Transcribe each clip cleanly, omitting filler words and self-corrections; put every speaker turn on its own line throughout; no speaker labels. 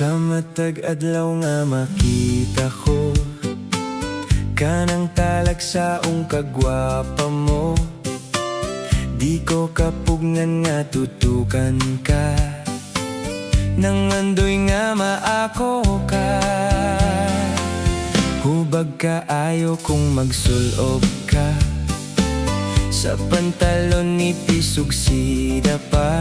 Sa matag adlaw nga makita ko kanang talagsaong kagwapa mo, di ko kapugnan nga tutukan ka, nangandoy nga maako ka. Hubag kaayo kung magsulob ka sa pantalon nipis ug sida pa.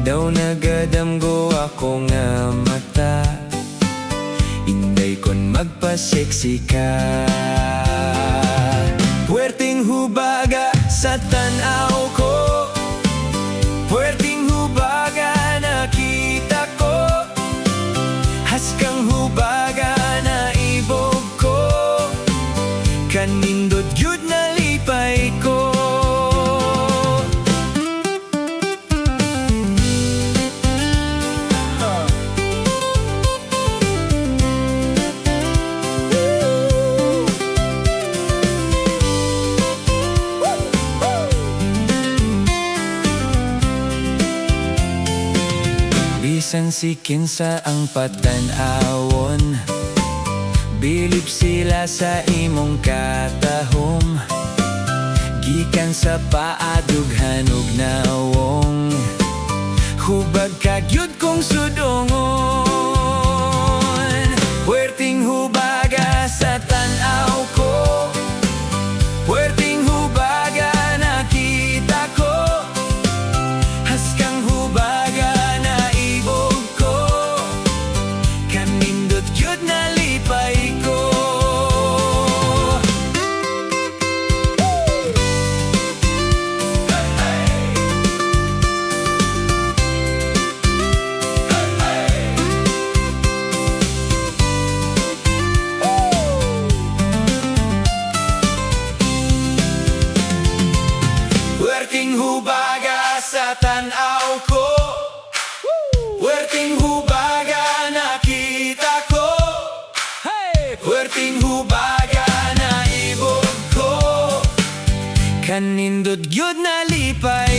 Daw nagadamgo ako nga mata, inday kon magpa-sexy ka. Puwerteng hubaga sa tan-aw ko, puwerteng hubaga nakita ko, haskang hubaga naibog ko, kanindot gyud nalipay ko. Bisan si kinsa ang patan-awon, bilib sila sa imong katahom. Gikan sa paa, dughan ug nawong, hubag ka gyud kung sudongon. Puwerteng hubaga sa tan-aw ko, puwerteng hubaga nakita ko, haskang hubaga naibog ko, kanindot gyud nalipay ko. Puwerteng hubaga sa tan-aw ko, puwerteng hubaga nakita ko, puwerteng hubaga naibog ko, kanindot gyud nalipay.